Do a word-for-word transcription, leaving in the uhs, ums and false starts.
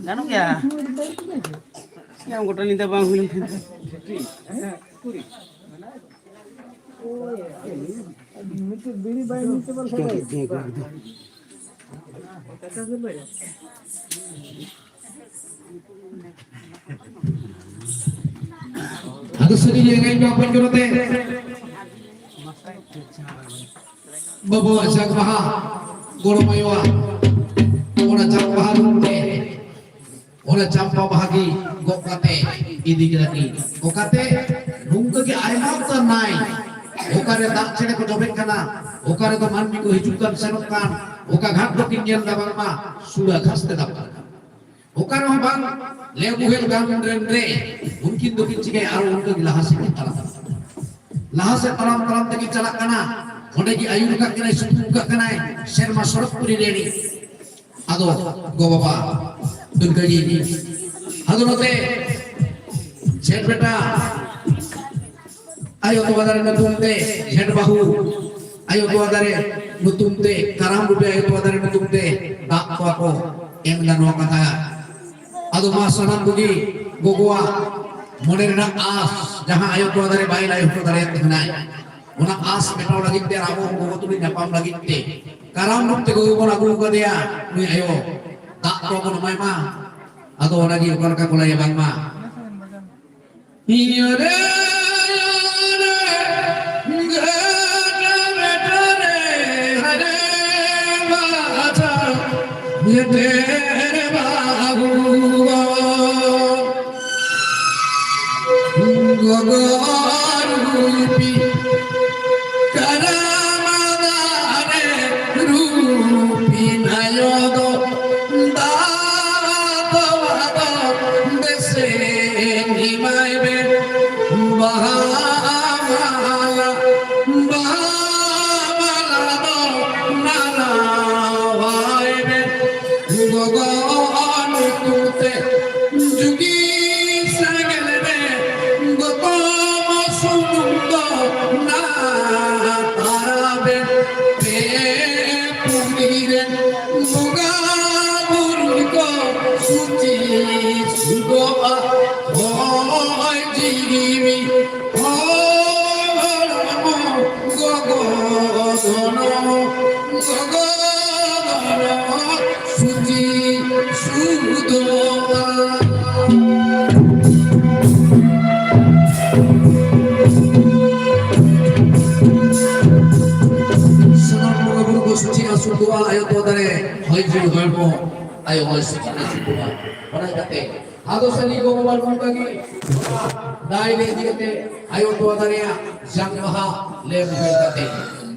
ᱜᱟᱱᱚᱜ ᱜᱮᱭᱟ᱾ ᱧᱟᱢ ᱜᱚᱴᱟ ᱧᱤᱫᱟᱹ ᱵᱟᱝ ᱦᱩᱭ ᱞᱮᱱᱠᱷᱟᱱ᱾ ᱟᱫᱚ ᱥᱟᱹᱨᱤ ᱜᱮ ᱮᱱᱮᱡ ᱱᱚᱣᱟ ᱯᱟᱹᱧᱪᱩᱨ ᱟᱛᱮ ᱵᱟᱵᱩᱣᱟᱜ ᱡᱟᱜ ᱵᱟᱦᱟ, ᱜᱚᱲᱚᱢ ᱟᱭᱳᱣᱟᱜ ᱚᱱᱟ ᱡᱟᱜ ᱵᱟᱦᱟ ᱨᱩᱢ ᱛᱮ ᱚᱱᱟ ᱪᱟᱢᱯᱟ ᱵᱟᱦᱟ ᱜᱮ ᱜᱚᱜ ᱠᱟᱛᱮ ᱤᱫᱤ ᱠᱮᱫᱟ ᱠᱤᱱ᱾ ᱚᱠᱟᱛᱮ ᱱᱚᱝᱠᱟ ᱜᱮ ᱟᱭᱢᱟ ᱩᱛᱟᱹᱨ ᱱᱟᱭ, ᱚᱠᱟᱨᱮ ᱫᱟᱜ ᱪᱮᱬᱮ ᱠᱚ ᱡᱚᱵᱮᱜ ᱠᱟᱱᱟ, ᱚᱠᱟ ᱨᱮᱫᱚ ᱢᱟᱹᱱᱢᱤ ᱠᱚ ᱦᱤᱡᱩᱜ ᱠᱟᱱ ᱥᱮᱱᱚᱜ ᱠᱟᱱ, ᱚᱠᱟ ᱜᱷᱟᱴ ᱫᱚᱠᱤᱱ ᱧᱮᱞ ᱫᱟ ᱵᱟᱝᱢᱟ ᱥᱩᱲᱟ ᱜᱷᱟᱥ ᱛᱮ ᱫᱟᱵ ᱠᱟᱱᱟ᱾ ᱚᱠᱟ ᱨᱮᱦᱚᱸ ᱵᱟᱝ ᱞᱮ ᱵᱩᱦᱮᱞ ᱜᱟᱢ ᱨᱮᱱ ᱨᱮ ᱩᱱᱠᱤᱱ ᱫᱚᱠᱤᱱ ᱪᱤᱠᱟᱹᱭᱟ? ᱟᱨ ᱩᱱᱠᱤᱱ ᱞᱟᱦᱟ ᱥᱮᱫ ᱠᱤᱱ ᱛᱟᱲᱟᱢ, ᱞᱟᱦᱟ ᱥᱮᱫ ᱛᱟᱲᱟᱢ ᱛᱟᱲᱟᱢ ᱛᱮᱠᱤᱱ ᱪᱟᱞᱟᱜ ᱠᱟᱱᱟ᱾ ᱚᱸᱰᱮ ᱜᱮ ᱟᱹᱭᱩᱨ ᱠᱟᱜ ᱠᱤᱱᱟᱭ, ᱥᱩᱛᱩᱜ ᱠᱟᱜ ᱠᱟᱱᱟᱭ ᱥᱮᱨᱢᱟ ᱥᱚᱲᱚᱠ ᱯᱩᱨᱤ ᱨᱮ᱾ ᱟᱫᱚ ᱜᱚ ᱵᱟᱵᱟ ᱫᱩᱨᱜᱟᱹ ᱜᱮ, ᱟᱫᱚ ᱱᱚᱛᱮ ᱡᱷᱮᱸᱴ ᱵᱮᱴᱟ ᱟᱭᱳ ᱛᱚᱣᱟ ᱫᱟᱨᱮ ᱧᱩᱛᱩᱢ ᱛᱮ ᱡᱷᱮᱸᱴ ᱵᱟᱹᱦᱩ, ᱟᱭᱳ ᱛᱚᱣᱟ ᱫᱟᱨᱮ ᱧᱩᱛᱩᱢ ᱛᱮ, ᱠᱟᱨᱟᱢ ᱨᱩᱯᱤ ᱟᱭᱳ ᱛᱚᱣᱟ ᱫᱟᱨᱮ ᱧᱩᱛᱩᱢ ᱛᱮ ᱫᱟᱜ ᱠᱚᱣᱟ ᱠᱚ ᱮᱢ ᱮᱫᱟ ᱱᱚᱣᱟ ᱠᱟᱛᱷᱟ᱾ ᱟᱫᱚ ᱢᱟ ᱥᱟᱱᱟᱢ ᱠᱚᱜᱮ ᱜᱚᱜᱚᱣᱟᱜ ᱢᱚᱱᱮ ᱨᱮᱱᱟᱜ ᱟᱸᱥ, ᱡᱟᱦᱟᱸ ᱟᱭᱳ ᱛᱚᱣᱟ ᱫᱟᱨᱮ ᱵᱟᱭ ᱞᱟᱭ ᱦᱚᱴᱚ ᱫᱟᱲᱮᱭᱟᱜ ᱛᱟᱦᱮᱱᱟᱭ, ᱚᱱᱟ ᱟᱸᱥ ᱢᱮᱴᱟᱣ ᱞᱟᱹᱜᱤᱫ ᱛᱮ ᱟᱨ ᱟᱵᱚ ᱜᱚᱜᱚ ᱛᱩᱞᱩᱡ ᱧᱟᱯᱟᱢ ᱞᱟᱹᱜᱤᱫ ᱛᱮ ᱠᱟᱨᱟᱢ ᱨᱩᱯ ᱛᱮ ᱜᱚᱜᱚ ᱵᱚᱱ ᱟᱹᱜᱩ ᱟᱠᱟᱫᱮᱭᱟ᱾ ᱱᱩᱭ ᱟᱭᱳ ᱫᱟᱜ ᱠᱚ ᱵᱚᱱ ᱮᱢᱟᱭ ᱢᱟ᱾ ᱟᱫᱚ ᱚᱱᱟᱜᱮ ᱚᱠᱟ ᱞᱮᱠᱟ ᱠᱚ ᱞᱟᱹᱭᱟ ᱵᱟᱝᱢᱟ, ᱤᱭᱟᱹ ᱨᱮ, ᱤᱭᱟᱹ ᱨᱮ, ᱜᱟᱰᱟ ᱵᱮᱴᱟ ᱨᱮ, ᱦᱟᱭ ᱨᱮ ᱵᱟᱪᱷᱟ, ᱤᱭᱟᱹ ᱨᱮ ᱵᱟᱹᱦᱩ᱾ ᱜᱚᱜᱚ ᱨᱩᱯᱤ ᱠᱟᱨᱟᱢ ᱫᱟᱨᱮ ᱨᱩᱯᱤ ᱟᱭᱳ ᱫᱚ ᱫᱟᱜ ᱛᱚᱣᱟ ᱫᱚ ᱵᱮᱥᱮ ᱮᱢᱟᱭ ᱵᱮᱱ᱾ ᱵᱟᱦᱟ ᱢᱟᱞᱟ, ᱵᱟᱦᱟ ᱢᱟᱞᱟ ᱫᱚ ᱢᱟᱞᱟᱣᱟᱭ ᱵᱮᱱ᱾ ᱜᱚᱜᱚ ᱧᱩᱛᱩᱢ ᱛᱮ ᱡᱩᱜᱤ ᱥᱮᱸᱜᱮᱞ ᱨᱮ ᱜᱚᱛᱚᱢ ᱥᱩᱱᱩᱢ ᱫᱚ ᱱᱟ ᱛᱟᱨᱟ ᱵᱮᱱ᱾ ᱯᱮ ᱯᱩᱨᱤ ᱨᱮᱱ ᱵᱚᱸᱜᱟ ᱵᱩᱨᱩ ᱠᱚ ᱥᱩᱪᱤ ᱥᱩᱫᱚᱜᱼᱟ᱾ ᱦᱚᱭ ᱡᱤᱣᱤ ᱦᱚᱲᱢᱚ ᱜᱚᱜᱚ ᱫᱷᱚᱱᱚ, ᱜᱚᱜᱚ ᱫᱷᱚᱱᱚ ᱥᱩᱪᱤ ᱥᱩᱫᱚᱜᱼᱟ᱾ ᱥᱟᱱᱟᱢ ᱵᱚᱸᱜᱟ ᱵᱩᱨᱩ ᱠᱚ ᱥᱩᱪᱤ ᱟᱹᱥᱩᱞ ᱠᱚᱣᱟ, ᱟᱭᱳ ᱛᱚᱣᱟ ᱫᱟᱨᱮ ᱦᱚᱭ ᱡᱤᱣᱤ ᱦᱚᱲᱢᱚ ᱟᱭᱳ ᱦᱚᱭ ᱥᱩᱪᱤ ᱟᱹᱥᱩᱞ ᱠᱚᱣᱟ᱾ ᱚᱱᱟ ᱠᱟᱛᱮ ᱟᱫᱚ ᱥᱟᱹᱨᱤ ᱜᱚ ᱵᱟᱵᱟ ᱱᱚᱝᱠᱟ ᱜᱮ ᱫᱟᱭ ᱞᱮ ᱤᱫᱤ ᱠᱟᱛᱮ ᱟᱭᱳ ᱛᱚᱣᱟ ᱫᱟᱨᱮᱭᱟᱜ ᱡᱟᱝ ᱵᱟᱦᱟ ᱞᱮ ᱵᱚᱦᱮᱞ ᱠᱟᱛᱮ